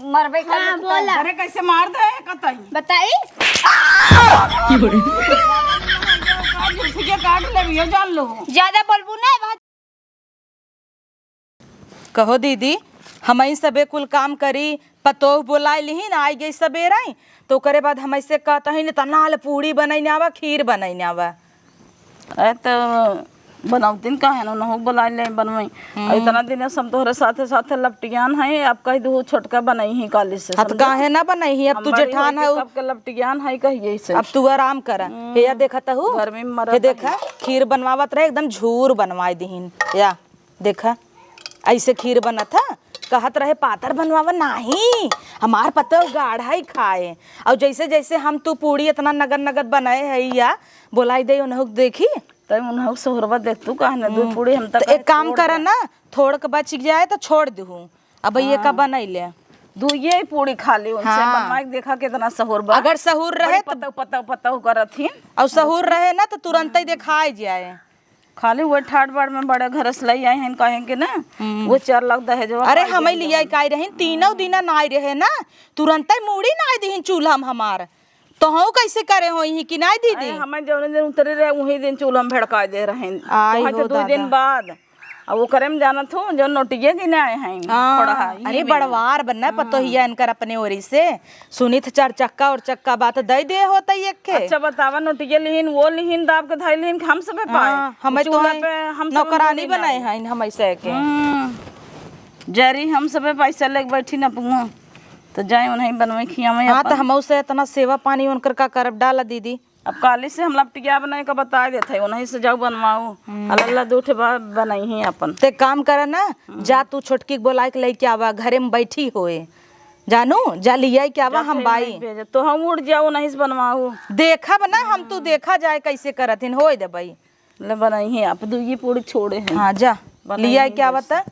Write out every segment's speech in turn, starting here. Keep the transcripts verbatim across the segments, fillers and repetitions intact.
मरबे कर हाँ, ले तू बोला। तो। अरे, कैसे मार दे कतई? बताई। काट ले, ये जान लो। ज्यादा बोलबू ना, भाई। कहो दीदी, हमई सबे कुल काम करी, पतोह बोलाइ लिहिन, आइ गई सबेरइ, तो ओकरे बाद हमई से कहत हइन, "इतना ले पूड़ी बनइने आवा, खीर बनइने आवा।" अरे तो बनौतिन काहे न, उनहु बोलाइ ले बनवई। हम्म। इतना दिन से हम तोहरे साथे साथे लपटियान है, अब कह दू छोटका बनई ही काली से, हाँ, तो समझो? काहे ना बनई ही, अब तू हमारी जेठान होई है, कि उ- कब के लपटियान है कहिए से। अब तू आराम करा। हम्म। हे या देखत हू? गर्मी में मरत हे देखा, है। खीर बनवावत रहे, एकदम झूर बनवाइ दिहिन। या देखा, ऐसे खीर बनत ह, कहत रहे पातर बनवावा, नाही, हमार पतोह गाढ़ा ही खाए। और जैसे जैसे हम तू पूड़ी इतना नगद नगद बनाए है या बोलाई दे उन्हों देखी। तब उन्हों सहुरबा देख तू कहने दू हम्म। पूड़ी हम तो तक एक काम छोड़ करा दे। ना, थोड़ के बच जाए तो छोड़ दू। अब ये का हाँ। बनैले? दुइये पूड़ी खाली उनसे हाँ। बनवा के देखा कितना सहूर बा। अगर सहूर रहे बड़ी तो पतौ, पतौ, पतौ करत हिन। और सहूर रहे ना तो तुरंत ही देखाई जाए। खाली वो ठाट बाट में बड़े घर से लई आए हैं, कहें कि ना, हम्म। वो चार लाख दहेजवा अरे, पाई हमें देन लिया जवन। काई रहिन, तीनों दिना नाई रहे ना, तुरंत ही मूड़ी नाई दिहिन चूल्हा में हमार। तो हऊ कैसे करे होई ही कि नाई दीदी? अरे, हमें जौने दिन उतरे रहे, वही दिन चूल्हा में भड़काए दे रहे हैं। आई वहाँ हो तो दो दादा। दिन बाद। अब ओकरे में जानत हो, जो नोटिये गिने आए हैं, हाँ, थोड़ा है, अरे, ये भी। बड़वार बनना हाँ। पतोहिया इनकर अपने ओरी से। सुनित चार चक्का और चक्का बात दे दे होता ही एक खे। अच्छा बतावा, नोटिये लिहिन, वो लिहिन, दाब के धाई लिहिन, कि हम सबे पाए। हाँ, हमें तो चूल्हा है पे हम सबे नोटिये नौकरानी बनाए बनाए। हैं, हम ऐसे के। हम्म। जरी हम सबे पैसा लेके बैठी न पुआ, तो जाए उन्हें बनवे खियावे हाँ, तो अपन। हम उसे इतना सेवा पानी उनकर का करब डाला दीदी। अब काली से हम लपटिया बनाए का बताए देत है, उन्हीं से जाओ बनवाओ। हम्म। अल्लाह दू ठे बा-, बनाई ही अपन। ते काम करे ना, हम्म। जा तू छोटकी के बोलाए के लेके आवा, घरे में बैठी होए। जानू, जा लिया के आवा, जा हम थे बाई। नहीं भेजे, तो हम उड़ जाओ, उन्हीं से बनवाओ। देखब ना हम, तू हम्म। देखा जाए कैसे करत हिन, होए दे बाई। ले बनाई ही आप, दू ये पूरी छोड़े हैं। हाँ, जा, बनाई लिया ही के आवा बस। त।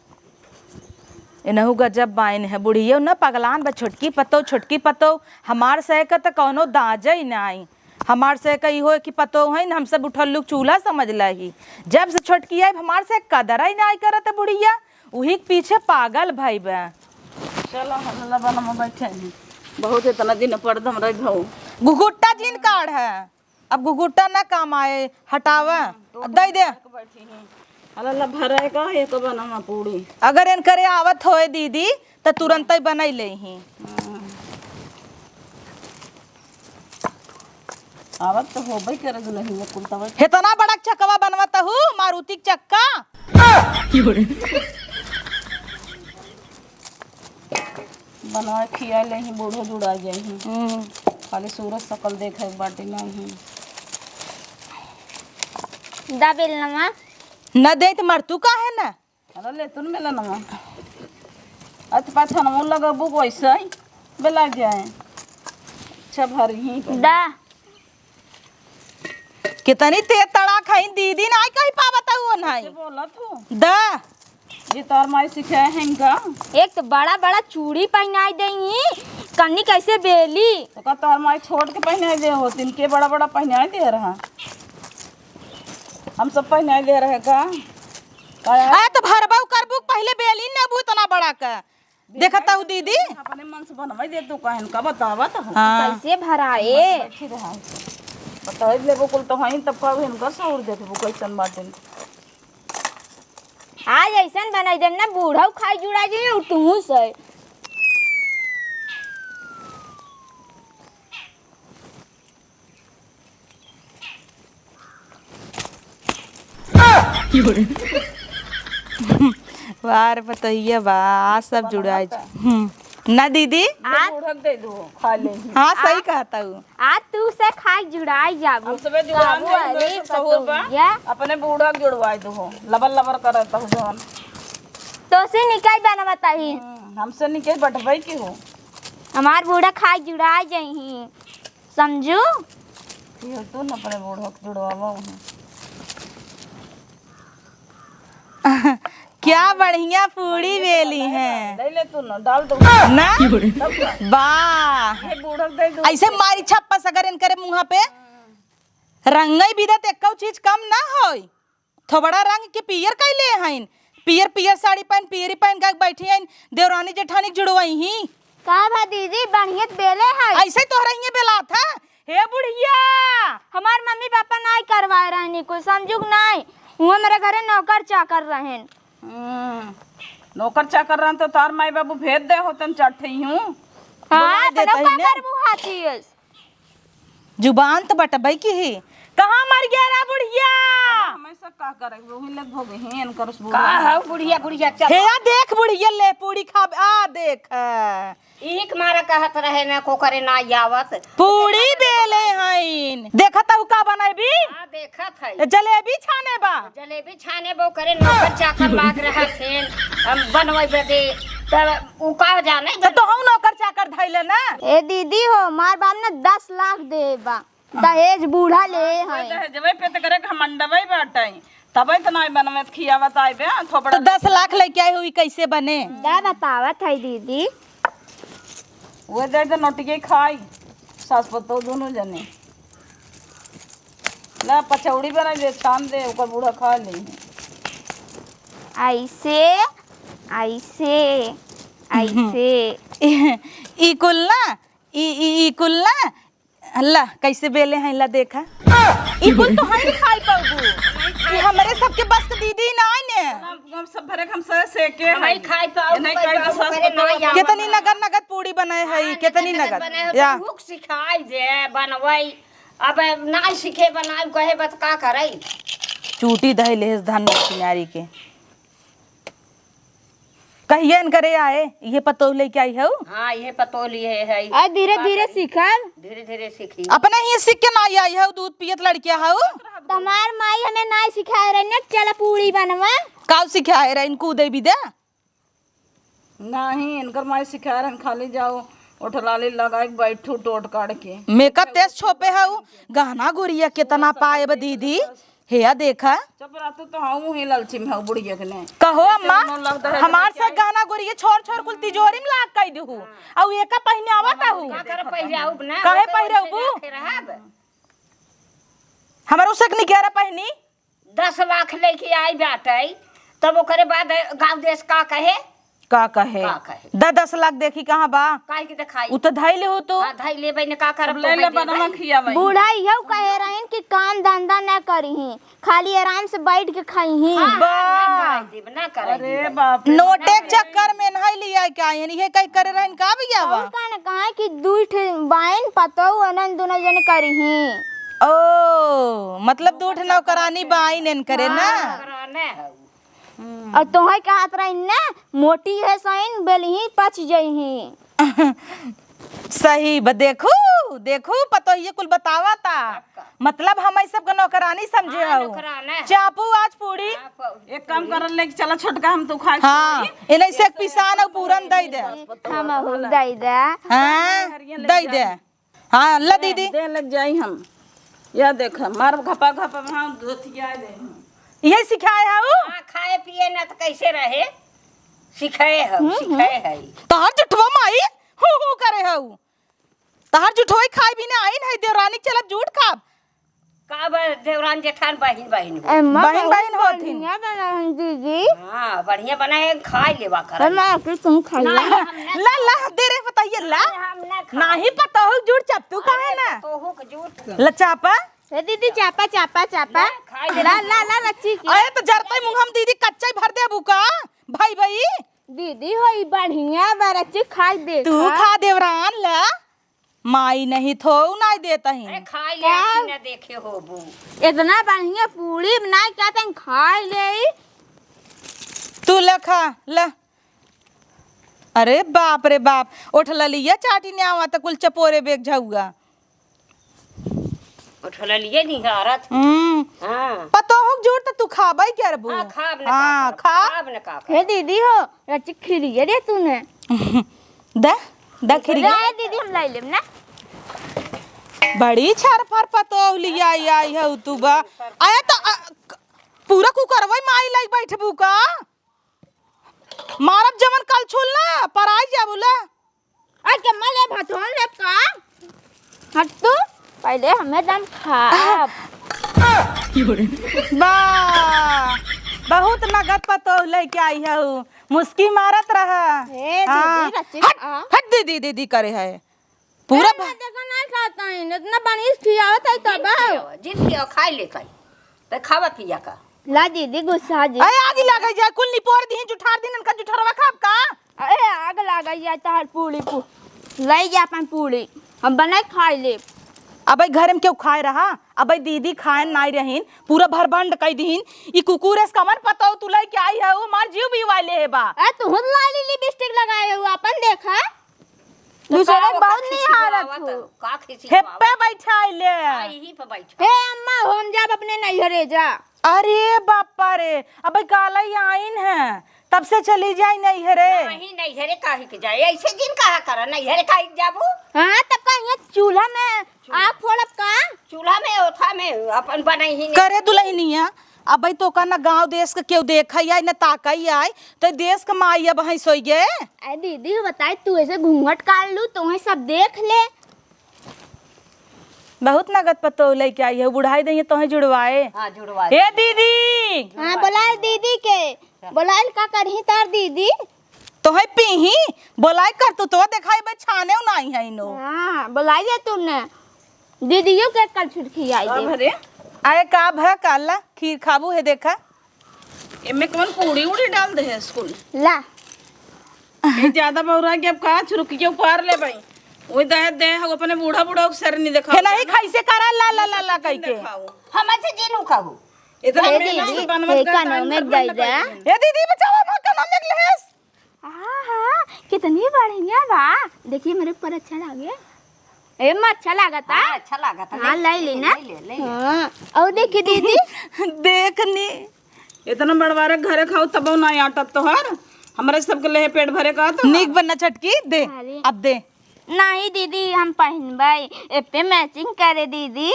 इनहु गजब बाइन है, बुढ़ियो न पगलान बा, छोटकी पतौ, छोटकी पतौ। हमार से के त कौनो दाजे ही नाई। हमार से के इहो कि पतौ है न, हम सब उठल्लू के चूल्हा समझ लही। जब से छोटकी आई, हमार से कदर ही नाई करत बुढ़िया, उही के पीछे पागल भई बा। चलो, हल्ला बना में बैठे हैं। बहुत इतना दिन पर्दम रह भऊ। घुघुट्टा जिन काढ़ है। अब घुघुट्टा ना काम आए, हटावा, तो दे दे। बैठी हैं। अला ला भराए का एक बनवा पूड़ी। अगर इनकरे आवत होए दीदी, त तुरंतै बनाई लेही। हाँ। आवत तो होबे करे दुलहिया कुल तब। हेतना बड़ा चकवा बनवत हू, मारुति के चक्का। बनवा खिया लेही, बूढ़ो जुड़ा जाही। हम्म। खाली सूरज सकल देखे के बाटे नाही। दा बेलनवा। न दे त मर तू काहे न? अरे ले तू न बेलनवा। अत पाछन वो लगबू वैसे ही बेला जाए। अच्छा भरी ही। दा। कितनी तेज तड़ाक है, दीदी नाई कही पावत है वो नाई। कैसे बोलत हो? दा। ये तोर माई सिखाए हैं इनका? एक तो बड़ा बड़ा चूड़ी पहनाई देई, कन्नी कैसे बेली? तो का तोर माई छोड़ के पहनाई दे हो, तिनके बड़ा बड़ा पहनाई दे रहा। हम सब पहनाई दे रहे का? का यार? अरे तो भरबऊ करबू, पहले बेली न बू इतना बड़ा का। देखत हऊ दीदी? अपने मन से बनवाई दे तू, कहन का बतावत हो? हाँ। कैसे भराए? बैठी रहा। बताई लेबो कुल तो हईन, तब का इनकर सहूर देखबो कैसन बाटे। आज ऐसन बनाई देम ना, बूढ़ऊ खाई जुड़ा जाई और तू से। वाह रे पतोहिया बा, आज सब जुड़ाई। हम्म। ना दीदी? आज बूढ़क दे दो, खा ले। हाँ, सही कहत हऊ। आज तू से खाई जुड़ाई जाबू। हम सबे जुड़ान बाबू, जाई, अरे सहूर बा। पतोहिया। अपने बूढ़क जुड़वाई दो, लबर लबर करत हऊ जवन। तो से निकाई बनवत ही। हम्म, हमसे निकाई बटवाई की हो। हमार बूढ़ा खाई जुड़ाई जाई ही। समझू? ये तू न अपने बूढ़ो के जुड़वावा हूँ। क्या बढ़िया पूड़ी बेली है। ले ले तू न, डाल दो। ना? तब का? वाह। ये बूढ़ो के दे दो। ऐसे मारी छप्पस अगर इनकरे मुँहा पे। रंगई बिदत एक्कौ चीज कम ना होई। थोबड़ा रंग के पियर कइले हइन, पियर पियर साड़ी पहन, पियरी पहन के बैठी हइन, देवरानी जेठानी के जुड़वइहीं। का भा दीदी, बढ़िया त बेले है। ऐसे तोहरा हियाँ बेलात है। हे बुढ़िया, हमार मम्मी पापा नाई करवाए रहनी कुछ, समझुक नाई। वो मेरे घरे नौकर चाकर रहन। हम्म, नौकर चाकर रहन तो तार माई बाबू भेज दे होतन, चट्ठई हूँ। हाँ, बुला तो देता ही का ने। करबू हाथी है? जुबान त बटबै की ही। कहाँ मर गया रा बुढ़िया? हमेशा का करे, वही लग भोगे हैं, इनकर उस का बुढ़िया। हौ बुढ़िया, बुढ़िया, चल। हे, आ देख बुढ़िया, ले पूड़ी खा, आ देख। इही के मारा कहत रहे ना, को करे ना आवत। पूड़ी बेले हईन। देखत हऊ का बनैबी? हाँ, देखत है। जलेबी छाने बा। जलेबी छाने बो करे, नौकर चाकर लाग रहा थे, हम बनवै बदे। तब उ का जाने त तोहू नौकर चाकर धैले ना। ए दीदी हो, मार बाप ने दस लाख दे बा। दहेज बूढ़ा ले हैं। दहेजवे पे त करे घमंडवे बाटे। तबे त नाई बनवे त खियावत आइबे, थोबड़ा तो दस लाख लेके आई हुई, कैसे बने? दा बतावत है दीदी। वो दे दे नोटिये खाई, सास पतोह दोनों जने। ना पचौड़ी बना दे, छान दे, ओकर बूढ़ा खा ले। ऐसे, ऐसे, ऐसे। ई, ई कुल ना, ई, ई, ई कुल ना, ला, कैसे बेले हैं, ला देखा। ई कुल तो हम खाई पाबू। ई हमरे सबके बस के दीदी ना आने। हम, हम सब भरे हम से, से के हम हैं। खाई पाऊ, ये नहीं खाई खाई तो पाऊ, सास करे पतोह ना आऊ। कितनी नगद नगद पूड़ी बनाए है, हाँ, कितनी नगद नगद। नगद बनाए है, या। तो भूख सिखाई दे, बनवाई। अब ना सीखे बनाऊ कहे बत का करे? चूटी दहे लेस धन किनारी के। कहिए इनकरे आए, ये पतोह लेके आई हऊ? हाँ, ये पतोह लिए है। आ, धीरे धीरे सीखब। धीरे धीरे सीखी। अपने ही सीख के ना आई हऊ, दूध पियत लड़किया हऊ। तमार माई हमें ना सिखाए रही ना, चल पूड़ी बनवा। काऊ सिखाए रही, इनको दे भी दे। नहीं, इनकर माई सिखाए रहन, खाली जाओ, ओठलाली लगाए के बैठू टोट काढ़ के। मेकअप तेज छोपे हऊ, गहना गुरिया कितना पाएब दीदी। हेया देखा। चुप रह तू तो, हम ही लालची में हऊ बुढ़िया के ने। कहो अम्मा, कौनो लगता है हमार से गहना गुरिया छोर छोर कुल तिजोरी में लाग कई देहू। अउ एका पहिने आवत आहू। का कर पहिराउब ना? काहे पहिराउबू? हमरो से निकियारा पहिनी। दस लाख लेके आई बाटे, तब ओकरे बाद गाँव देश का कहे? का कहे? का कहे? द-, दस लाख देखी कहाँ बा? काहे के देखाई? उ त धइले हो तो। हाँ, धइले बहिने, का करब अब तो ले ले, दे बनवा भाई। खियावई। बूढ़ा इहउ कहे रहिन कि काम धंधा ना करिहीं, खाली आराम से बैठ के खइहीं। हाँ, बा। हाँ, ना करे देब, ना करे अरे देब। बाप रे। नोटे के चक्कर में नहीं लिया क्या? यानी ये कहीं करे रहिन का भैया बा? और का न कहा कि दुई ठे बाइन पतऊ अनन दोनों जने करिहीं। ओ, मतलब दू ठे नौकरानी बाइन एन करे ना? हाँ, नौकराने हऊ। हम्म। और तोहई कहत रही ना, मोटी है सइन, बेलही पच जइही। सही ब-, देखू, देखू, पतोहिए कुल बतावा ता। आपका। मतलब हम ई सबके नौकरानी समझे हाँ, हऊ। नौकराना है। चापू आज पूड़ी। आप एक काम कर, लेके चला छोटका, हम तो खाए हाँ, छोड़ी। इन्हें से एक पिसान और पूरन दई दे। हम हऊ दई दे। हाँ, हरियन लेके दई दे। जाई। हाँ, ला दे, दीदी। दे लग जाई हम। या देख, मार घपा घपा, हाँ, धोतिया दे हम। इहे सिखाए हऊ? हाँ, खाए पिए ना त कैसे रहे? सिखाए हऊ, हम्म, सिखाए हम्म। हई। तहार जुठवा माई, हू, हू करे हऊ। तहार जुठवा खाए बिना आइन है, देवरानी चला जूठ खाब। का बा, देवरान जेठान बहिन बहिन हो। एम्मा बहिन बहुत बहिन होथिन। बढ़िया बना है दीदी। हाँ, बढ़िया बना है, खाई लेवा कर। एम्मा, कि तुम खाई नहीं, ला। हम ना ला, ला, दे रे, बताइए, ला। नहीं, हम ना खाई। नहीं पतोहू जूठ चपतू काहे अरे, ना? पतोहू के जूठ। ला चापा। ए दीदी, चापा, चापा, चापा। ना, खाई ले। ला, ला, ला, रच्ची की। अरे, तो जरतई मुँह हम दीदी कच्चा ही भर देबू का? भाई, भाई। दीदी हो, ई बढ़िया बा, रच्ची खाई दे, तू खा। खा देवरान, ला। माई नहीं थो, नाई देता ही। अरे खाई ले, का? आँखी ना देखे होबू। इतना बढ़िया पूड़ी बनाई, क्या तन खाई ले? तू ले खा, ले। अरे बाप रे बाप, ओठ ललिया चाटी ने आवा त कुल चपोरे बेग झउआ। ओठ ललिया निहारत। हम्म। हाँ। पतोहू के जूठ त तू खाबई करबू। हाँ, खाब न हाँ, का करब, खा। खाब न का करब। हे दीदी हो, रच्ची खिलिए दे तूने। द, द खिरी। रहे दीदी, हम लाई लेब ना। बड़ी छरफर पतोह लिया आई, आई हऊ तू बा। आया तो, अ, क-, पूरा कुकरवा माई लाई बैठबू का? मारब जमन कलछुल ना, पराई जाबू ला। आ के मले भतोन ले का? हट तू, पहले हमें दम खा। बा। बहुत नगद पतोह लेके आई है उ। मुस्की मारत रहा। हे हाँ। दीदी, रचित हट, आ। हट दीदी, दीदी करे है। पूरा अरे, भा- मैं देखो नहीं खाता है, इतना बनिस खियावत है तब। जिन खियावा, जिन खियावा, खाई ले कहीं। तो खावा पिया का। ला दीदी, गुस्सा जी। अरे, आग लगे जाए, कुल निपोर दीही, जुठार दीन, इनका जुठरवा खाब का? अरे, आग लगे जाए, तोहर पूरी पू-, ले जा अपन पूरी, हम बनाए खाई ले। अबे घर में केहू खाए रहा? अबे दीदी खाए नाई रहीन, पूरा भरभंड कई दीन। ई कुकुर एस कमन पतोह तू लेके आई है, उ हमार जीव भी वाले है बा। ए, तू हुन लाली लिपस्टिक लगाए हो, अपन देखा। तो दूसरे का बहुत ओकर खिसियावत निहारत हो। हो। का खिसियावत? हेप्पे बैठा ले। हाँ, यही पे बैठा। हे अम्मा, हम जाब अपने नैहरे जा। अरे बापा रे, अबे काला ही आइन है, तब से चली जाई नैहरे। नहीं, नैहरे काहे के जाए? ऐसे दिन कहा करा, नैहरे काहे के जाबू? हाँ, तब का यहाँ चूल्हा में आग फोड़ब का? चूल्हा में, ओथा में अपन बनई ही नहीं। करे दुलहिनिया, अबे तोका ना गाँव देश के केहू देखई आई, ना ताकई आई, तो देश के माई अब हई सोई गे। अरे दीदी, बताई, तू ऐसे घूंघट काढ़ लू, तुम्हें सब देख ले। बहुत नगद पतोह लेके आई है, बुढ़ाई दइए तोहे जुड़वाए। हाँ, जुड़वा ए दे। दीदी! हाँ, बोलाइल दीदी के। बोलाइल का करही तार दीदी? तोहे पीही, बोलाई कर तू तो देखाई बे छाने नाई है इनो। हाँ, बोलाई दे तूने। दीदियों के कल छुटकी आई का दे। भरे? अरे का भ काला खीर खाबू है देखा। एमे कौन पूड़ी उड़ी डाल दे है स्कूल? ला। ये ज्यादा बौरा के अब का छुरुकिया उपार ले भाई। वही दहे दे हो अपने बूढ़ा बूढ़ा के सर नहीं देखा। हे नहीं खाई से करा ला ला ला ला कह के। हम अच्छा जी नु कहू। इतना ए मेहनत दीदी, से बनवत ए का करता है, नाम है इतना गैदा? बनवत है। ए दीदी बचाओ हम का नाम देख लेस। आहा, कितनी बढ़िया बा। देखिए मेरे ऊपर अच्छा लागे। ए, में अच्छा लागत हाँ, है। अच्छा लागत है। हाँ, ले ले, ले ले, ना। ले ले, ले ले। हाँ, और देखी दीदी। देखनी। इतना बड़वारे घरे खाऊ तबो ना आटत तोहार। हमरे सबके लेहे पेट भरे का तो। नीक बन्ना छटकी, दे। अरे। अब दे। नहीं दीदी, हम पहिनबै। ए पे मैचिंग करे दीदी।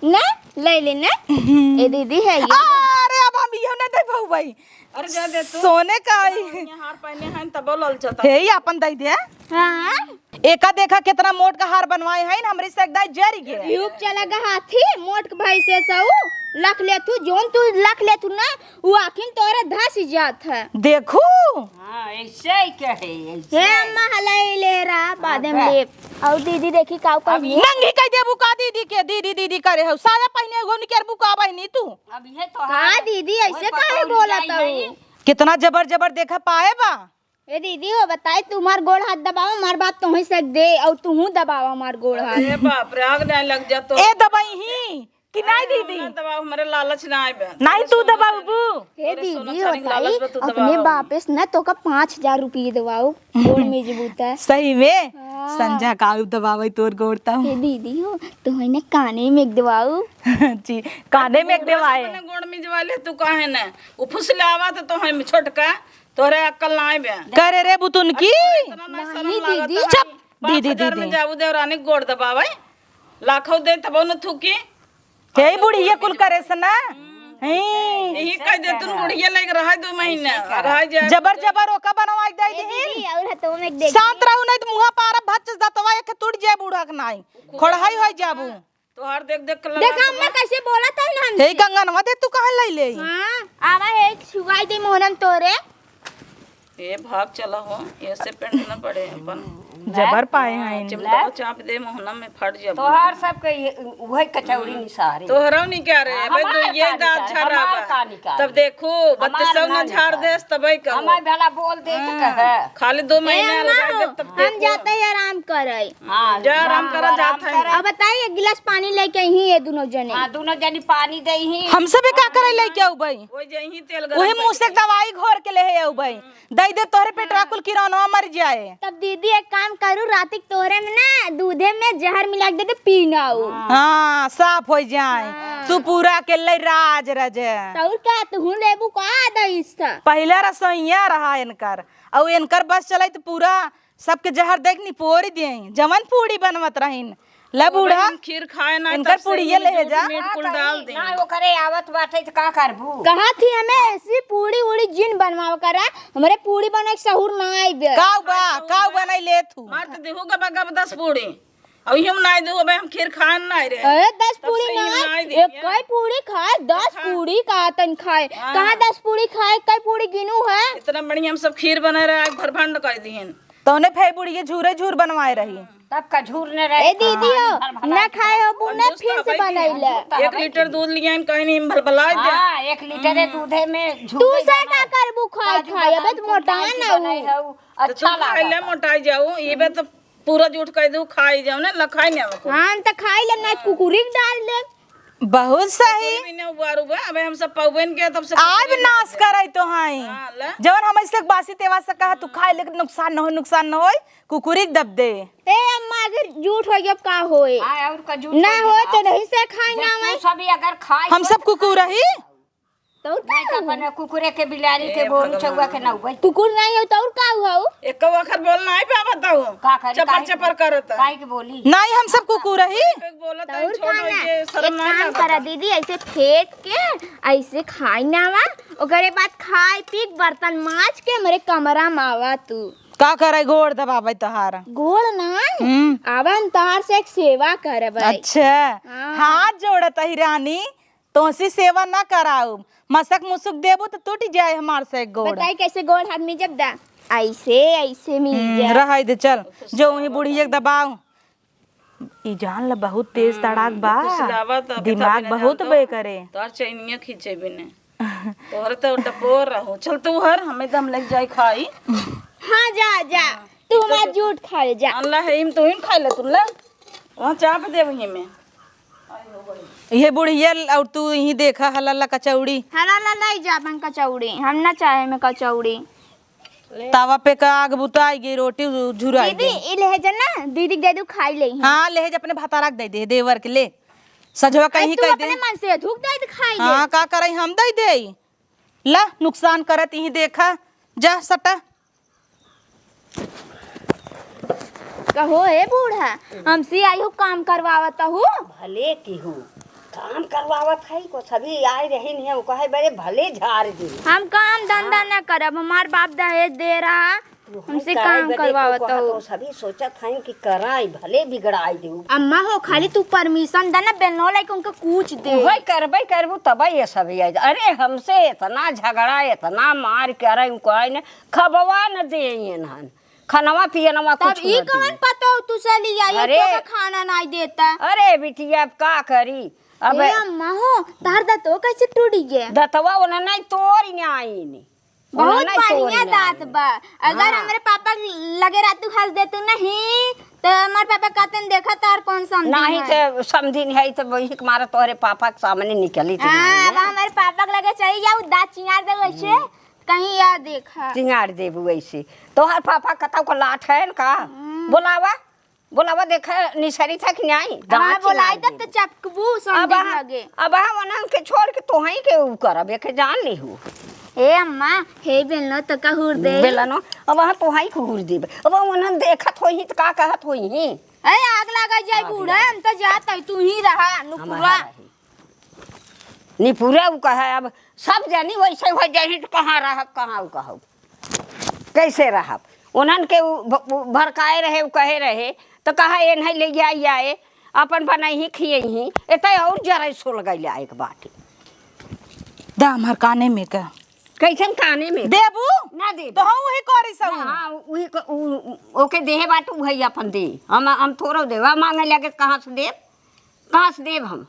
ना, ले ले ना। हम्म। ए दीदी है ये। अरे, अब हम इहो ना दे पाऊ भाई। अरे, जा दे तू। सोने का ही। ये हार पहने हैं, तबो ललचता। हे, ये अपन दे दे। हाँ। एका देखा कितना मोट का हार बनवाए हैं, हमरे से एकदम जरी गए। युग चला गा हाथी, मोट के भाई से सऊ, लख ले तू, जोन तू लख ले तू ना, वो आखिन तोरे धस जात है। देखू। हाँ, ऐसे ही कहे, ऐसे। हे अम्मा, हलाई ले रहा, बाद में हाँ, ले। और दीदी देखी काऊ का अब ये नंगी कह देबू का दीदी के, दीदी, दीदी करे हो। साया पहने हो, निकर बुका बहनी तू। अब ये तो का हाल दीदी, ऐसे ओए काहे पतोह बोलत लियाई हो? है। कितना जबर जबर देखा पाए बा। ए दीदी, वो बताई, तुम्हार गोड़ हाथ दबाओ, हमार बात तुही से दे, और तुहू दबाओ हमार गोड़ हाथ। अरे बाप रे, आग जाए लग जा तो। ए दबाई ही कि नाई अरे, दीदी? हम ना दबाओ, हमारे लालच ना आए बे। नाई तू दबाबू। ए अरे सोना दीदी, चांदी के बताई, लालच बा, तू अपने दबाओ। बापे से ना तो का पाँच हजार रुपये दबाओ, गोड़ में जबूता। सही में? हाँ। संझा का आउ दबावे तोर गोड़ तब। ए दीदी हो, तो है ना काने में एक दबाओ। जी, काने में एक दबाए। अपने गोड़ में जवा ले, तू काहे ना? उ फुसलावा तो, तो है छोटका। तोहरे अक्कल ना आइबे। करे रे बुतुन की। अरे तोरे इतना ना शर्म नहीं लागत दीदी। है। चुप, पाँच दीदी, हजार में दीदी। जाबू देवरानी के गोड़ दबावे। लाखों दे तबो न थूकी। हे बुढ़िया कुल करे से ना। हैं। यही कह दे तुम बुढ़िया लेके रहा दो महीना। रहा जा। जबर जबर ओका बनवाई दे ए दीदी। दीदी, और हथवा में देख। शांत रहू नहीं तो मुँहा पारा भच दतवा एक टूट जाए बूढ़ा के नाई। खोड़हाई होई जाबू। तोहार देख देख के लगा देखा अम्मा कैसे बोलत है ना हमसे। हे कंगनवा दे तू कहाँ ले ले? हाँ, आवा है छुआई दे मोहनम तोरे। ए भाग चला हो, ऐसे पेंट ना पड़े अपन। जबर पाए हैं इन। चिमटा को चाप दे मोहनम में फट जाबो। तोहार सब के ये, उहे कचौड़ी निसारे। तोहरा नहीं क्या रे? हाँ, भाई हमार तो ये का दांत निकाल, छरा हमार बा। का निकाल? तब देखो, हमार बत्तीस सौ ना ना झाड़ निकाल। देस तबे का। हमार भला बोल दे तो हाँ। कहे। खाली दो ए महीना अम्मा लगा हो, दे तब हम देखो। जाते हैं आराम करे। हाँ, जा, आराम करा, जात है। अब बताइए, एक गिलास पानी लेके आई ही ये दोनों जने। हाँ, दोनों जनी पानी दे ही। हमसे भी का करे लेके आऊ भाई? वही जे ही तेल गरम वही मुँह से करके। दवाई घोर के ले है आऊ भाई। दे दे तोहरे पेटवा कुल किरौनवा मर जाए। तब दीदी एक काम करू, रात के तोहरे में ना दूधे में जहर मिला के दे दे पीना ऊ। हाँ, साफ हो जाए। हाँ। तू पूरा अकेले राज रजे। तौर का तू लेबू का दईस था? पहले रसोइया रहा इनकर, और इनकर बस चले तो पूरा सबके जहर देख निपोरी देई, जवन पूड़ी बनवत रहिन। ले बूढ़ा, हम खीर खाए ना, इनकर तब से पूड़िये दूध, ले जा। मीठ कुल डाल दे। ना ओकरे आवत बाटे त का करबू? कहा थी हमें ऐसी पूड़ी उड़ी जिन बनवाव करा, हमरे पूड़ी बने के सहूर ना आइबे। काऊ बा, काऊ बनाई ले तू। मार त देहू गबा गब दस पूड़ी। अउर हम नाई दू, अबे हम खीर खान नाई रहे। अरे, दस तब पूरी से ही नाई, नाई दे एक दिया। कई पूरी खाए, दस खा। पूरी का तन खाए। हाँ। कहाँ दस पूरी खाए, कई पूरी गिनू है? इतना बढ़िया हम सब खीर बनाए रहे, आज भरभंड कर दिहन। तोने फे बुढ़िया झूरे झूर बनवाए रही। तब का झूर ने रहे। ए दीदी हो, भर भला ना खाए हो, बुन्ना कंजूस फिर तो से हवे बनैले। एक लीटर दूध लिया, कहीं नहीं भलभला दे। हाँ, एक लीटर है दूधे में झूर तू से का करबू खाए, काजू खाए, अबे बादाम तो मोटा कुल ना हो। बनाए हऊ, तो अच्छा तू खाए ले, लागता। मोटाई जाऊ, ये बे तो पूरा जूठ कह दू, खाई जाओ ना, लखाई नहीं हमको। हाँ, हम तो खाई ले, ना कुकुरी के डाल ले। बहुत सही। कुकुरी भी नहीं हुआ रुआ, अबे हम सब पौबेन के तब से आज कुकुरी नाश डाल दे। करे तो हाई। हाँ, ले। जवन हम ऐसे बासी तेवा से कहा, तू खाए, लेकिन नुकसान न हो, नुकसान न होई, कुकुरी के दब दे। ए अम्मा, अगर जूठ होई, अब का होई? हाँ, और का जूठ ना होई, होई, तो नहीं से खाई ना जब तू होई। सभी अगर खाई हम हो, सब तो कुकुर खाई। रही। तो और का नहीं तो हो? अपने कुकुरे के, बिलारी के, ए गोरू भगवान। चौवा के ना उबई। कुकुर नहीं हो तो और का हो? एक अखर बोल नहीं पावत हो। का करी, चपर काहे चपर के, करत है। काहे के बोली? नहीं, हम सब कुकुर रही। एक बोलत तो है, और छोड़ का ना? ये शर्म एक ना काम लगता। करा दीदी, ऐसे फेंक के ऐसे खाई ना वा, ओकरे बाद खाए पी के बर्तन माज के हमरे कमरा में आवा तू। का करे, गोड़ दबावे तोहार? गोड़ ना, हम्म। आवा हम तोहार से एक सेवा करबै। अच्छा, हाँ। हाथ जोड़त ही रानी। तोहसी सेवा ना कराउब, मसक मुसुक देबू त टूट जाए हमार से गोड़। बताई कैसे गोड़ हाथ में जब दा, ऐसे, ऐसे मिल हम्म, जाए। रहै दे, चल, जो वहीं बुढ़िया के दबाओ। ई जान ल बहुत तेज हम्म, तड़ाक बा, फुसलावा त अबे दिमाग तबे न बहुत जान तो बेकरे। तोहर चैनिया खींचे बिने। तोहरे तो डपोर रहो। चल तू हर, हमें दम लग जाए खाई। हाँ, जा, जा। हाँ, तू तो हमार जो जूठ खा ले, जा। अल्लाह है, इम तू ही खा ले, तू ले। वहाँ चाप दे वहीं में। ये बुढ़िया और तू यहीं देखा, हलाला कचौड़ी। हलाला लाई जा अपन कचौड़ी, हम ना चाहे में कचौड़ी। तावा पे का आग बुताई गई, रोटी झुराई दीदी, गई। ई ले जा ना, दीदी के दे दू, खाई ले। हाँ, ले जा, अपने भतारा के दे दे, देवर के ले। सजवा अरे, कहीं तू कह दे। अपने मन से धूप दे दे, खाई ले। हाँ, का करई, हम दे दे। ला, नुकसान करत यहीं देखा, जा सटा। कहो, ए बूढ़ा, हमसे आई हो काम करवावत हो? भले की हो, काम करवावत है, कुछ अभी आए रही नहीं है, वो कहे, "बड़े भले झाड़ दी।" हम काम धंधा हाँ। न करब, हमार बाप दहेज दे रहा, तुहई हमसे करे काम बदे करवावत हो। तो सभी सोचत हैं कि कराई, भले बिगड़ाई देउ। अम्मा हो, खाली तू permission दे ना, बेलनो लाइक उनका कूच दे। वही करबे करबू, तब ये सभी आई। अरे, हमसे इतना झगड़ा, इतना मार के, अरे, उनको आई ने, खबवा न दे इन्हन। खनवा पियनवा तब कुछ ई न कवन दे। पतोह तू से लिया, ये अरे। तो का खाना नाई देता। अरे बिटिया, अब का करी? अब ए अम्मा हो, तार दतवा कैसे टूट गया? दतवा ओना नाई तोरी नाई ने। बहुत ओना नाई बढ़िया तोरी दांत नाई। बा। अगर हाँ। हमरे पापा लगे रहतू हंस देतू नहीं, तो हमारे पापा कहते हैं, "देखा तार कौन समधी नहीं है।" तो समधी नहीं है, तो वही के मारा तोहरे पापा के सामने निकली थी हाँ, नहीं अब है। हमारे पापा के लगे चली जाऊ, दांत चिंगार दे वैसे। हम्म। कहीं या देखा। चिंगार देबू ऐसे। तोहर पापा कतौ को लाट है न का? हम्म। बोलावा, बोलावा, देखा निसरी था कि नहीं? हाँ, दांत बोलाई चिंगार तब तो देबू। चपकबू समधी अब के हाँ, लगे। अब हाँ, ओनन के छोड़ के तोहई के ऊ करब, एके जान लिहू। ए अम्मा, हे बेलनो तो का हुर दे। बेलनो, अब हाँ तोहई के हुर देब। अब ओनन देखत होई त का कहत होई? ए, आग लगा जाए आग बूढ़ा, लगा। हम तो जात है, तू ही रहा, हमारा नुपुरा। रही। निपुरा उ कहे, अब सब जानी वैसे हो जाही तो कहाँ रहब, कहाँ उ कहब, कैसे रहब? उन्हन के उ भ-, उ भड़काए रहे, उ कहे रहे, तो कहा, "ए नहीं ले जाई आए, अपन बनाई ही खियई ही।" एतै और जरे सुल गइल एक बाटी। दा हमार काने में का। कैसन काने में? देबू? ना देबू। तो हम वही करी सब। ना, हाँ, वही क-, उ, उ, ओके देहे बाटू, वही अपन दे। हम, हम थोड़ो देबा, मांगे लगे, कहाँ से देब? कहाँ से देब हम?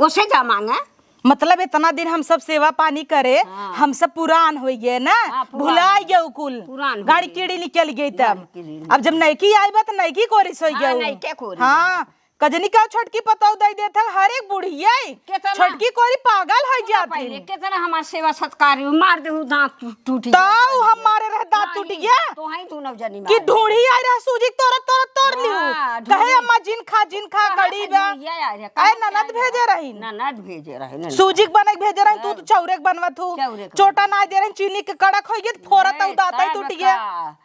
ओसे जा मांगे। मतलब, इतना दिन हम सब सेवा पानी करे, हाँ। हम सब पुरान होइ गए ना, हाँ, पुरान। भुलाइ गए कुल। पुरान हो गाड़ी गए। कीड़ी निकल गई तब। गाड़ी कीड़ी निकल अब जब गई। नैकी आई बा, तो नैकी कोरिस होइ हाँ, गए। नैके कोरिस। हाँ, कजनी का छोटकी पतौ दे देत है, हर एक बुढ़िया। कितना? छोटकी कोरी पागल होइ जात पहले है। कितना हमार सेवा सत्कार हुई, मार देहू, दांत टूट, टूट तो गया। हम मारे रहे, दांत हाँ, टूट ये गया। तो हैं तू नौ जनी कि मार। ढूढ़ी आई रहे, सूजी तोड़, तोड़, तोड़ लिहू। हाँ, कहे, ढूढ़ी। "अम्मा, जिन खा, जिन खा, कहाँ कड़ी से बा।" ढूढ़ी आई रहे? आए, कहाँ से ननद आई भेजे रहे? रही। ननद भेजे रहे, ननद। सूजी के बनई के भेजे रही, तू तो हाँ। चौरे के बनवत हू। चौरे के चोटा बनवत। ना दे रही, चीनी के कड़क होइ गई, फोरत हाँ, उदात ही तब टूट गया। का?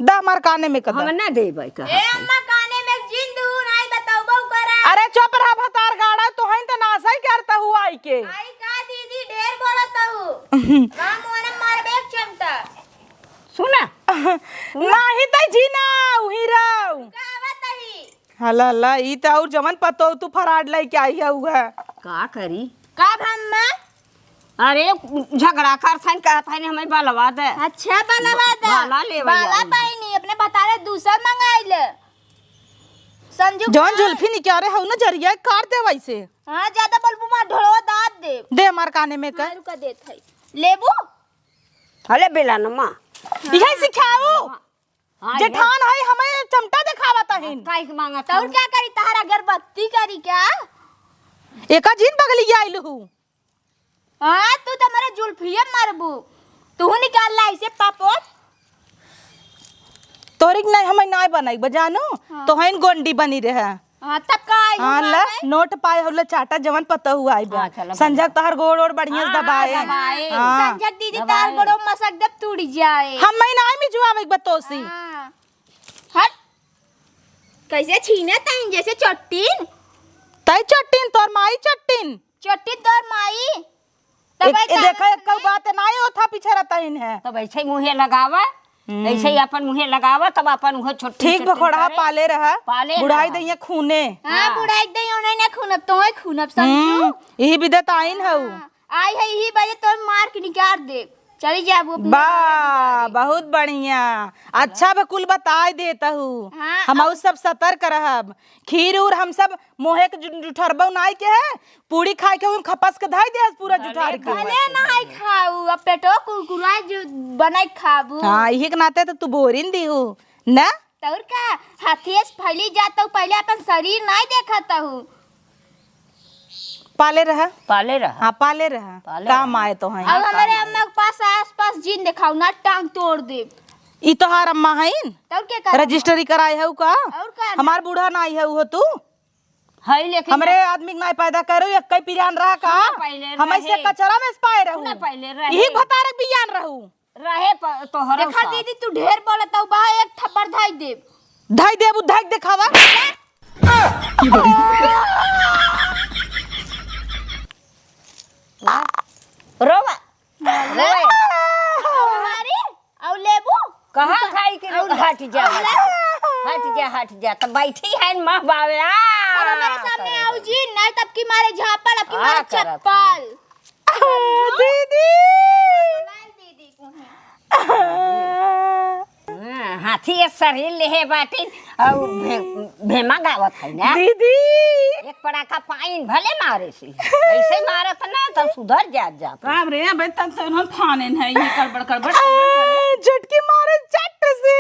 दा हमार काने में कदा। हम ना देबै कहा। ए अम्मा, काने में जिन दू, नाई बतौबो करा। अरे चुप रह भतार गाड़ा, तोहन त नासै करता हुआ आई के। आई का दीदी, ढेर बोलत हूँ। राम मोहन मारबे एक चमटा। सुना। नाही तै जीना, उही रहो। का आवत ही? हला, हला, ई त और जवन पतोह तू फराड लइके आई है, उहे। का करी? का भम्मा? अरे, झगड़ा करथन, कहथन, "हमें बलवा दे।" अच्छा, बलवा दे। बाला लेवे बाला आई। पाई नहीं, अपने भतारे दूसर मंगाई ले। संजू जौन का? जुल्फी निकारे हऊ ना, जरिया काट दे वैसे। हाँ, ज्यादा बोलबू मार ढोलवा दाब दे। दे हमार काने में का। हाँ, रुका देत है। लेबू? हले बेला नमा। यही सिखाऊ। हाँ, जेठान है, हमें चमटा देखावत हइन। काहे के मांगत तो और हऊ? क्या करी, तहार अगरबत्ती करी क्या? एका जिन बगली आइल हूँ। हाँ, तू तो हमारे जुल्फिये मारबू। तू निकाल ला इसे पापड़। तोहरी के नहीं, हमें नाय बनाई बजानो। हाँ। तो हइन गोंडी बनी रहे। हाँ, तब का आई हाँ, हुआ ला, है? नोट पाए होला चाटा जवन पतोहू आई बा। हाँ, चलो, संजय चलो। तोहर गोड़ ओड़ बढ़िया से हाँ, दबाए। दबाए। हाँ। संजय दीदी दबाए। तोहर गोड़ो मसक दब टूट जाए। हम मैं नाय मिजुआवे के बतोसी। हाँ। हट। कैसे छीने तइन जैसे चट्टीन? तई चट्टीन, तोर माई चट्टीन। चट्टीन तोर माई। तब एक, ऐसा देखा, एक कऊ बात नाय होत ह, पीछे रहता इन है। तब ऐसे ही मुँहे लगावा, हम्म। ऐसे ही अपन मुँहे लगावा, तब अपन उहे छोटी ठीक छोटी बखोड़ा करे। पाले रहा, पाले बुढ़ाई रहा। दइया खूने। हाँ, हाँ। बुढ़ाई दइया उन्हें ना खूनब, तोय खूनब, समझू? हम्म, यही बिदत आइन हऊ। हाँ, आई है यही बजे तोर मार के निकाल दे। चली जाबू अपने बा, घरे दुआरे। बहुत बढ़िया। अच्छा बा कुल बताई देत हऊ। हाँ, हम अब सब सतर्क रहब। खीर उर हम सब मोहे के जु-, जुठरबौ नाई के है, पूड़ी खाए के हुई खपस के धई दे पूरा भले, जुठार के। भले नाई खाऊ, अब पेटो कुरकुरा जो बनाई खाबू। हाँ, इही के नाते तो तू बोरिन दी हूँ, ना? तौर का, हाथी से फैली जात हूँ, पहले अपन शरीर नाई देखत हूँ। पाले रहा। पाले रहा। हाँ, पाले रहा। पाले काम रहा। आए तो हैं। अब हमारे अम्मा के पास आस पास जिन देखाऊ ना, टांग तोड़ दे। ई तोहार अम्मा हईन? तौर के कर रजिस्ट्री कराए हऊ का? और का ना? हमार बूढ़ा नाई हऊ हो तू? हई लेकिन हमरे आदमी के नाई पैदा करू, एक्कै पिरान रहा का? सुना पहिले हम ऐसे रहे। कचरा में से पाए रहू। सुना पहिले रहे। यही भतारे के बियान रहू। रहे प-, तोहरो देखा साथ। दीदी, तू ढेर बोलत हऊ, बा एक थप्पड़ धाई देब। धाई देबू, धाई देखावा। रोवा। रोवा। और मारी? और लेबू? कहाँ खाई के और लोग? हट जा, और हट जा। लेबू? हट जा, हट जा। तो बैठी है न माँ बावे। आ, और हमारे सामने करे। आओ जी, नहीं तब की मारे झापड़, अब की आ, मारे करत चप्पल। दीदी। हाँ, हाथी ये शरीर लेहे बाटिन और भे-, भेमा गावत है ना। दीदी। एक पड़ाका पाइन भले मारे से, ऐसे मारत ना तो सुधर जात जात। राम रे, अबे तब तो उन्होंने फाने है ये कड़बड़ कड़बड़। आ, झटकी मारे चट से।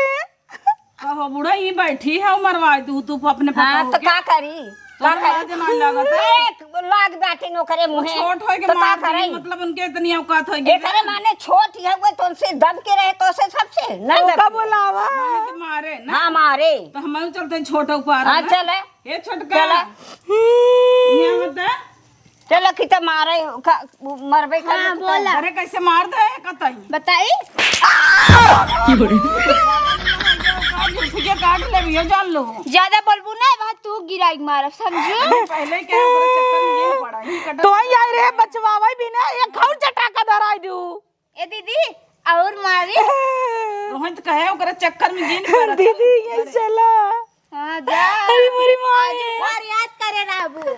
कहो बूढ़ा, ई बैठी है, मरवा दू तू अपने हाँ, पतोह तो के। का करी? तो का लाज करी? ना लागत है। एक लाग बाटे नौकरे वो मुहे। छोट होए के तो का मार दी, करे? मतलब उनके इतनी औकात होए के एकरे माने छोट ही है, वो तो उनसे दब के रहे, तो से सबसे ना तो दब का के। बोलावा? मारे के मारे ना? हाँ, मारे। तो हम चलते हैं छोटा ऊपर हाँ, ना? चले। ए छोटका। चला। ये बता। चला, कि त मारे का, मरबे कर हाँ, बोला। अरे, कैसे मार दे, कतई? बताई? ठीक है, काट ले, भैया, जान लो। ज्यादा बोलबू ना, वहाँ तू गिराई मारब, समझू? अरे, पहले क्या है, ओकरे चक्कर में ये पड़ा, ये कटा तो आई, आई रे, बचवावे भी ना, ये खाऊ चटाका धराई दू। ए दीदी, और मारी? रोहन तो कहे, ओकरे चक्कर में जिन पड़ा। दीदी, ये चला। हाँ, जा। अरे, मेरी माँ आज है। बार याद करे रहबू।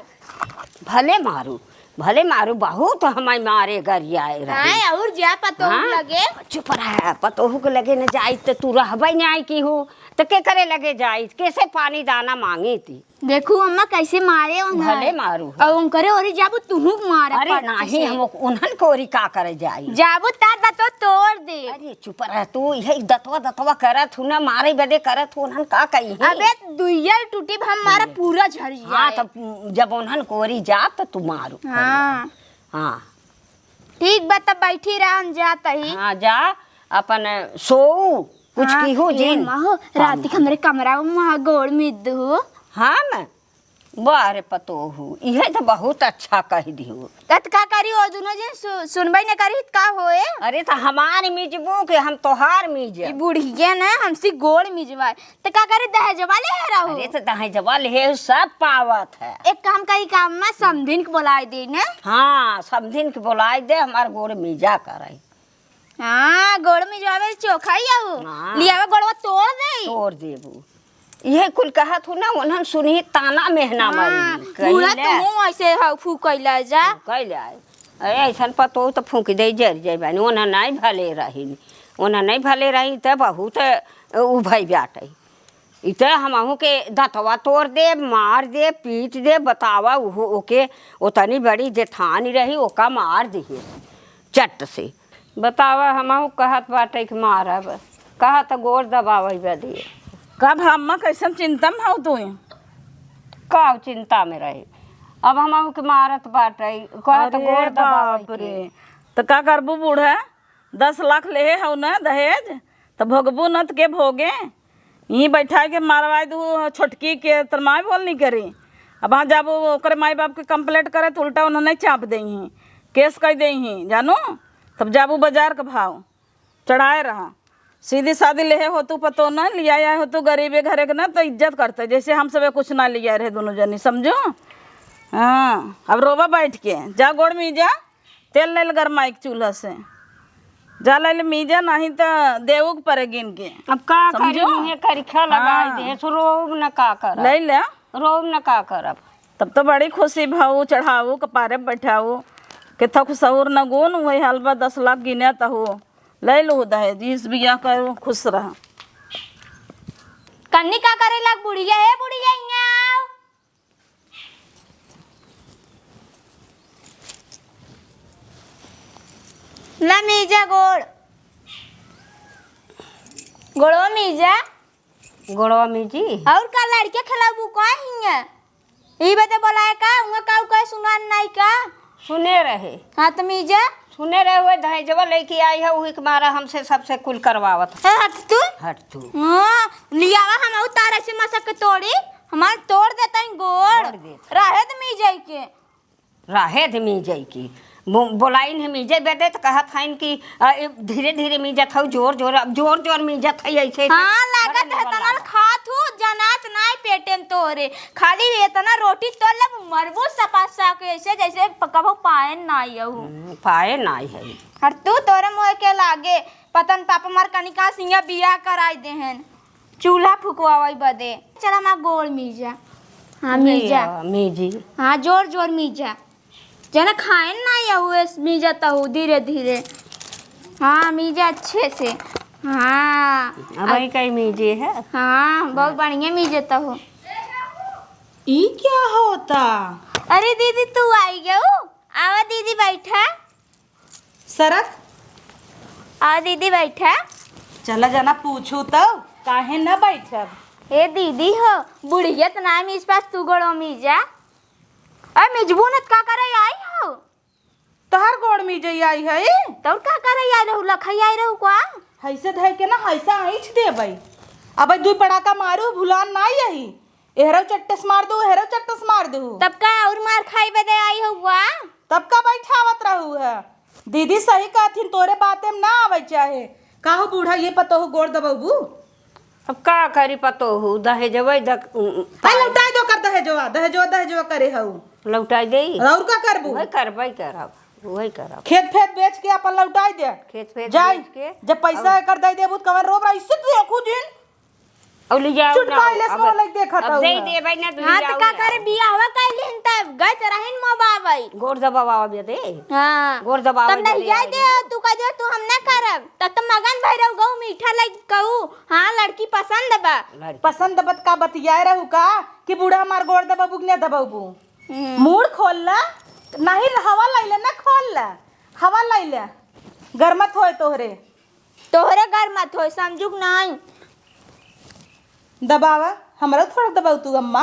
भले मारू, भले मारू, बहुत हमारे मारे गरियाए रही। हाँ, और जा पतोहू हाँ? लगे। चुप रह, पतोहू के लगे न जाई त तू रहबे न आई की हो, त के करे लगे जाई, कैसे पानी दाना मांगी थी? देखू अम्मा कैसे मारे उन्हें। भले मारू। और उनकरे ओरी जाबू तुहू मारे अरे पट्टी नाही, से। हम उन्हन के ओरी का करे जाई? जाबू तार दांतो तोड़ दे। अरे चुप रह तू, यही दतवा दतवा करत हूँ ना, मारे बदे करत हूँ, उन्हन का कही है? अबे दुइया टूटी, हम मारा पूरा झड़ हाँ, जाए। तब जब उन्हन कोरी जा तो तू मारू। हाँ। हाँ। ठीक बा, तब बैठी रहन जात ही। हाँ, जा अपन सोऊ, कुछ हाँ, की हो ए जिन। माँ हो, रात के हमरे कमरा में वहाँ गोड़ मिद हो। हाँ, मैं बारे पतोहू, इहे त बहुत अच्छा कह दिहु। त का करी, ओ दुनो जन सु-, सुनबे न करी, त का होए? अरे, त हमार मिजबू के हम तोहार मिजब? ई बुढ़िया न हमसे गोड़ मिजवाए, त का करी, दहेजवा ले रहू? अरे, त दहेजवा ले, सब पावत है। एक काम करी, काम में समधिन के बोलाए दे न। हाँ, समधिन के बोलाए दे, हमार गोड़ मिजा करे। हाँ, गोड़ मिजवावे चोखा ही आऊ। हाँ। लियावा गोड़वा तोड़ दे। तोड़ देबू। इहे कुल कहत हूँ ना, उन्हन सुनही ताना मेहना हाँ, मारी। कही बूढ़ा ले। तू ऐसे हऊ फूकैला जा। फूकैला। अरे, ऐसन पतोह त फूंक दे, जर जाए बानी। ओन्हा नाई भले रही, ओन्हा नाई भले रही, त बहुत उ भई बाटे। इ त हमहू के दतवा तोड़ दे, मार दे, पीट दे, बतावा, उहो ओके ओतनी बड़ी जेठानी रही, ओका मार दिहे चट से। बतावा, हमहू कहत बाटे कि मारब, कहत गोड़ दबावे बदे। कब अम्मा, कैसन चिंता में हऊ तू? का चिंता में रही, अब हमहू के मारत बाटे, कहत अरे गोड़ दबावे बाप के। रे, त का करबू बूढ़ा? दस लाख लेहे हऊ ना दहेज, त भोगबू न त के भोगे? यहीं बैठा के मारवाई दू छोटकी के, तर माई बोलनी करी। अब वहाँ जाबू ओकरे माई बाप के कंप्लेंट करे त उल्टा उन्हने चाप देइहीं, केस कइ देइहीं, जानू? तब जाबू बाजार के भाव चढ़ाए रहा। सीधी सादी लेहे होतू पतोह न, लियाए होतू गरीबे घरे के न, त इज्जत करते, जैसे हम सबे कुछ ना लियाए रहे दुनू जनी, समझू? हाँ, अब रोवा बैठ के, जा गोड़ मीजा, तेल ले ले गरमाई के चूल्हा से, जा ले ले मीजा, नहीं त देऊ के परे गिन के। अब का करी, समझू? मुँहे करिखा लगाई हाँ। दे, सो रोब न का करब? ले ले। रोब न का करब? तब तो बड़ी खुशी भाऊ चढ़ाऊ, कपारे बैठाऊ, के थक सहूर न गुन, वही हाल बा, दस लाख गिने तहू। ले लू दहेज, इस बिया करू, खुश रह। कन्नी का करे लाग बुढ़िया, हे बुढ़िया, हियाँ आओ। ला मीजा गोड़। गोड़वा मीजा। गोड़वा मीजी। और का लड़के खेलाबू का हियाँ? ई बदे बोलाए का? उहाँ का कहे सुनान नाई का? सुने रहे। हाँ, त मीजा? सुने रहे, उहे दहेजवा लेके आई है, उही के मारा हमसे सबसे कुल करवावत है। ए, हट तू। हट तू। हाँ, लियावा हम तारा से मसक के तोड़ी, हमार तोड़ देता ही गोड़। तोड़ देता। रहे त मीजा के। रहे दे मीजई की। बो-, बोलाइन है मीजई बदे त कहत हइन कि, अ, ए, धीरे धीरे मीजत हऊ, जोर जोर, अब जोर जोर मीजत हई ऐसे, ऐसे। हाँ, लागत है तनल खात हूँ, जनात नाई पेटेन तोरे। खाली एतना रोटी तोड़ ले, मरबू सपा सा के ऐसे, जैसे प-, कभो पाएन नाई अहू। हम्म, पाए नाई है। और तू तोरे मोए के लागे, पतन पापा मार कनिका सिंह बियाह कराई देहन। चूल्हा फुकवावई बदे। चल हमार गोड़ मीजा। हाँ, मीजा। मीजी। हाँ, जोर जोर मीजा। जना खाएन ना या हुए मीजा तहु धीरे धीरे। हाँ, मीजा अच्छे से। हाँ। अब वही कहीं मीजे है। हाँ, बहुत बढ़िया मीजे तहु। ई क्या होता? अरे दीदी, तू आई गऊ? आवा दीदी, बैठा। सरक। आ दीदी, बैठा। चला जाना, पूछू तो, काहे न बैठब? ए दीदी हो, बुढ़िया त ना मीज पास, तू गोड़ो मीजा। ए, मिजबू न त का करे आई हो? तोहर गोड़ मीजे आई है? तोर का करे आई रहू, लखई आई रहू का? हैसे धै के ना, हैसा ऐंठ देबै। अबै दुई पड़ाका मारू, भुलान ना यही। एहरो चट्टस मार दू, एहरो चट्टस मार दू। तब का और मार खाई बदे आई हुआ? तब का बैठावत रहू है? दीदी सही कहथिन, तोरे बाते में ना आवे चाहे। काहो बूढ़ा, ये पतोहू गोड़ दबौबू? अब का करी पतोहू, दहेजवै द-, अरे लौटाई दो कर दहेजवा, दहेजवा, दहेजवा करे हऊ। लौटाई देई? और का करबू? वही करबै करब, वही करब। खेत फेत बेच के अपन लौटाई दे। खेत फेत जाई। बेच के जब पैसा अब एकर दे देबू त कवन रोब रहा, इससे तू एकू दिन और ले जाओ ना, चुटकाई ले अब, सोलह देखत अब दे हूँ। देबै ना, तो हाँ, ले तो जाओ का ना। करे, बियाहवा कइलिन तब गत रहिन मोबाबै। गोड़ दबावा बे दे। हाँ। गोड़ दबावा तब बे नहीं दे जाए आए दे, हो। तू कह दे, तू हम ना करब। तब तो मगन भैरव गऊ मीठा लग कहू, हाँ, लड़की पसंद बा। लड़की। पसंद बत का बतियाए रहू का कि बूढ़ा हमार गोड़ दबाबू कि ना दबाबू? हम्म। मूड़ खोल ला, नहीं हवा लाई ले ना, खोल ला, हवा लाई ले, गरमत होए तोहरे। तोहरे घर मत होई, समझुक नाई। दबावा, हमरो थोड़ा दबाऊ तू अम्मा।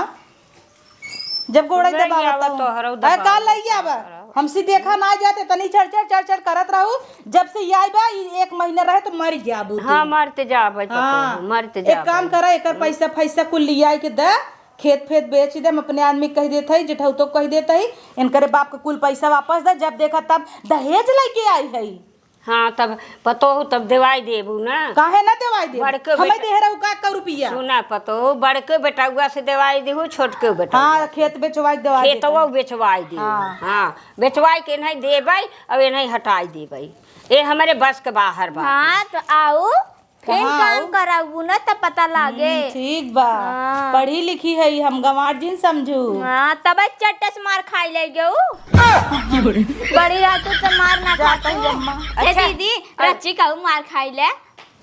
जब गोड़े नहीं दबावा आवा तो। तोहरो अरे का दबावा, लई आवा? तोहरो। हमसे देखा ना जाते, तनी चढ़ चढ़ चढ़ चढ़ करत रहू। जब से ये आई बा, ई एक महीना रहे तो मर जाबू तू। हाँ, मरते जाबे तो हाँ। तू, मरते एक जाबे। काम करा, एकर पैसा फैसा कुल लियाई के दे, खेत फेत बेच दे, हम अपने आदमी कह देत हई, जेठौतो कह देत हई, इनकरे बाप के कुल पैसा वापस दे, जब देखा तब दहेज लेके आई है। हाँ, तब पतोहू तब देवाई देबू ना। काहे ना देवाई देबू? बड़के हमें बेटा देह रहू का, का रुपया? सुना पतोहू, बड़के बेटउआ से देवाई देहू, छोटके बेटउआ हाँ, से। खेत बेचवाई देवाई खेतवा देता। बेचवाई देहू। हाँ। हाँ, बेचवाई के नहीं देबै, अब ये नहीं हटाई देबै। ये हमारे बस के बाहर बा। हाँ, तो आओ, कहाँ काम आऊ? कराऊ न त पता लागे। हम्म, ठीक बा। हाँ। पढ़ी लिखी है हम, गंवार जिन समझू। हाँ, तब चट्टे से मार खाई ले गऊ। बड़ी रहतू त मार ना जाता खातू। ही अम्मा। ए अच्छा। दीदी, अरे। रच्ची कहू मार खाई ले।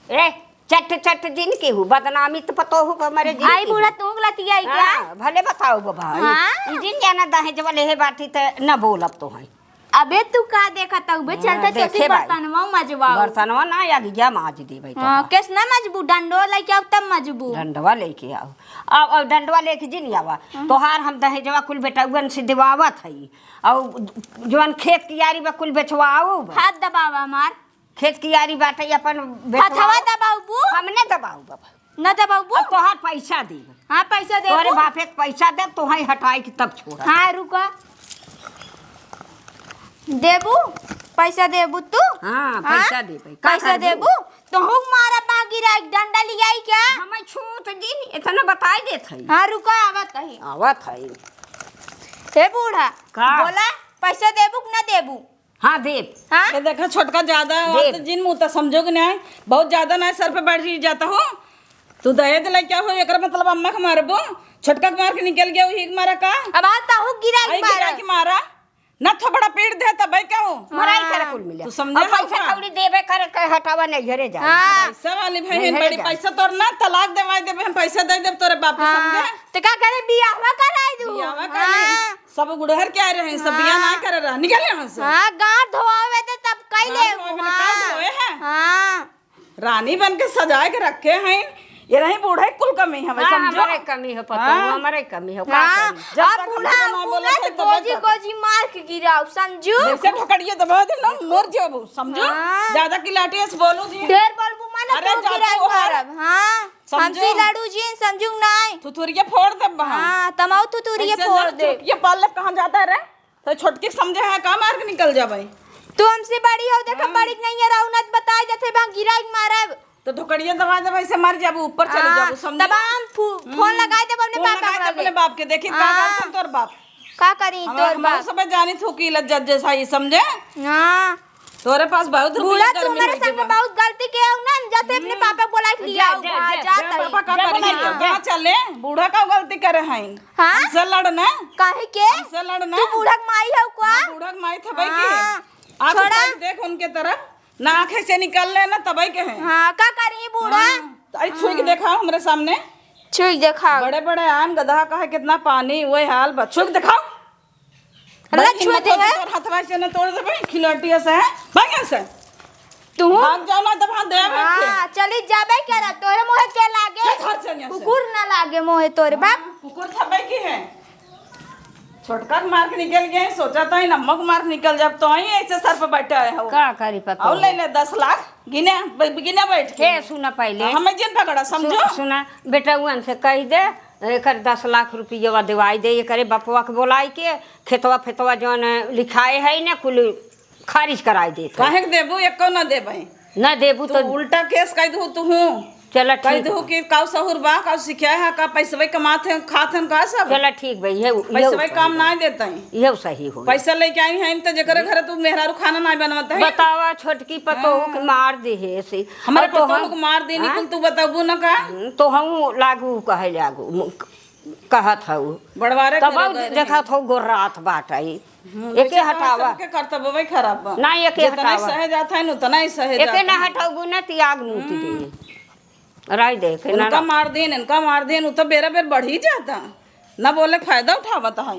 ए, चट चट जिन केहू, बदनामी त पतोहू के मरे जिन आई केहू। बूढ़ा तू लतियाई क्या? हाँ, भले बताओ बाबा। हाँ। ई जिन जाना दहेज वाले है बाटी त न बोलब तो है। अबे तू का देखत हऊ बे? हाँ, चलते चलते देखे भाई। बर्तनवा मजवाओ। बर्तनवा ना, या गिया माज देबै तो। हाँ, केस ना मजबू, डंडवा लेके आओ तब मजबू। डंडवा लेके आओ। अब, अब डंडवा लेके जिन आवा। हाँ। तोहार हम दहेजवा कुल बेटउअन से दिवावत हई। और जवन खेत कियारी बा कुल बेचवाओ बा। हाथ दबावा हमार। खेत कियारी बाटे अपन बेचवाओ। हथवा दबाऊ बू। हमने दबाऊ बाबा। न दबाऊ बू। अब तोहार पैसा देब। हाँ, पैसा देबू। तोरे बापे के पैसा देब, तोहई हटाई के तब छोड़ा। हाँ, रुका। देबू? पैसा देबू तू? हाँ, हाँ? पैसा देबे। का पैसा करबू? देबू? तोहू मारा बागी रह डंडा लियाई क्या? हमें छूत दिन इतना बताई देत हई। हाँ, रुका, आवत हई। आवत हई। हे बूढ़ा, का? बोला, पैसा देबू कि ना देबू? हाँ, देब। हाँ? ये देखा, छोटका ज्यादा देब। आवत जिन मुँह त समझो कि नहीं, बहुत ज्यादा ना सर पे बैठ जाता हो। तू दहेज लेके हो, एकर मतलब अम्मा के मारबो, छोटका के मार के निकल गया, वही के मारा का? अब आ ताहू गिरा के आई गिरा मारा। के मारा, ना थोबड़ा पीट दे तब का हो? मराई हाँ। करे कुल मिले। तू समझे अब हो पैसा का? कौड़ी देबे करे के हटावा नहीं घरे जा। हाँ। पैसा वाली भाई नहीं हन, घरे बड़ी जा। पैसा तोर ना तलाक देवाई देबे, हम पैसा दे देब तोरे बाप के, हाँ। समझे? तो का करे, बियाहवा कराई दू। बियाहवा कर ले। हाँ। सब गुड़हर के आए रहे, सब बियाह ना हाँ। करे रहा, निकल यहाँ से। हाँ, गाँठ धोआवे दे तब कई गाँठ ले। धोआवे वाला हाँ। काम धोए हैं। हाँ। रानी बन के सजाए के रखे हैं, ये रही बूढ़े कुल कमी हमें, हाँ, समझो? हमारे कमी हो पता हाँ। हो, हमारे कमी हो, का हाँ। करी? जब अब तक बूढ़ा, हम ना बोले बूढ़ा थे, तो तब गोजी, तक। गोजी मार के गिराओ, समझू? जैसे ठोकरिए दबा दे ना, मर जाबू, समझू? हाँ। ज्यादा किलाटी से बोलू जी। ढेर बोलबू माने अरे, तू जा गिराई तू हर मारब, हाँ। समझू? हमसे लड़ू जिन, समझू नाई। थुथुरिया फोड़ देब हम। हाँ, तमाऊ थुथुरिया ऐसे फोड़ ना देब। चुटकिया पाल ले कहाँ जाता है रे? तो छोटकी समझे है का मार के निकल जाबे? तू हमसे बड़ी हो, देखा हाँ। बड़ी नहीं है, रहू ना त बताई देते बा गिराई के मारब। तो ढोकड़िया दबा देबे, ऐसे मर जाबू, ऊपर चली हाँ, जाबू, समझू? तब हम फु-, फोन हम्म। लगाई देब अपने फोन पापा लगाई देब के लगे। अपने बाप के, देखी का हाँ। करथन तोर बाप। का करी हम, तोर हम बाप? सब जानी थू की लज्जत जैसा ही समझे। हाँ। तोरे पास बहुत रुपया बूढ़ा, तू गर्मी हमरे होई संग बा। बहुत गलती किया हो ना, हम जाते अपने हम्म। पापा के बोला के लिया जा, जा, आओ, जा, जा, जा, जा, तनी। पापा का जा, करी? बोला, जा। कहाँ चले? बूढ़ा का गलती करे हैं? हाँ? हमसे लड़ना? काहे के? हमसे लड़ना? तू बूढ़ा के माई हो का? हाँ, बूढ़ा के माई थबे के। हाँ। आँख छोड़ा। उठा के देख उनके तरफ, ना आँखें से निकल ले ना तबे के हैं। हाँ, का करी बूढ़ा? हाँ, तो आई छुई के हाँ। देखा हमरे सामने। छुई के देखा। बड़े बड़े आम गदहा का है, कितना पानी, वही हाल बा। छुई के देखा। अल्लाह भाई, छुए हिम्मत दे होती है। तोर हथवा से न तोड़ देबे, खिलौटिया से है। भाग यहाँ से। तू? भाग जाओ ना, तब हाथ दे बैठे। हाँ, चली जाबे करा, तोरे मुँहे के लागे। जा घर से यहाँ से। कुकुर ना लागे मुँहे तोरे, भाग। हाँ, कुकुर थबे की है। छोटका के मार के निकल गए, सोचा था इन अम्मा के मार के निकल जाब, तो वहीं ऐसे सर पे बैठा है हो। का करी पता और हो। ले ले दस लाख, गिने, ब-, गिने बैठ के। ए, सुना पहले। हमें जिन पकड़ा, समझो। सु-, सुना, बेटउअन से कह दे, एकर दस लाख रुपयवा देवाई दे, एकरे बपवा के बोलाई के, खेतवा फेतवा जौन लिखाए है ना, कुल खारिज कराई देत है। काहे के देबू? एको ना देबै। ना देबू तू तो उल्टा केस कह दू तू हूँ। चला कह ठीक दू बा। कि काऊ सहूर बा, काऊ सिखाए है, का पैसवे कमात है, खात हन का सब? चला ठीक बा, इहे, इहे पैसवे सही काम बा। ना देते हैं। इहे सही हो। पैसा लेके आई हैं तो जेकरे घरे तू मेहरारू खाना ना बनवत है। बतावा, छोटकी पतोह के हाँ। मार दे है से। हमारे और तो पतोह हम, के मार देनी हाँ? कुल तू बताबू ना का? हम्म, तो हम लागू कहे लागू, मु-, कहत हऊ। बड़वारे तब घरे गए रहे। देखत हऊ गोर्रात बाटई। हम्म, एके जैसे कहा हटावा। सबके कर्तव्य खराब बा। ना, एके जितना ही हटावा। सहे जात है, उतना ही सहे एके जात ना है। हटाऊ ना, ती आग मूत हम्म। दे। राय दे, के ना उनका ना। मार देन, इनका मार देन, उ तो बेरा बेर बढ़ी जाता। ना बोले फायदा उठावत है।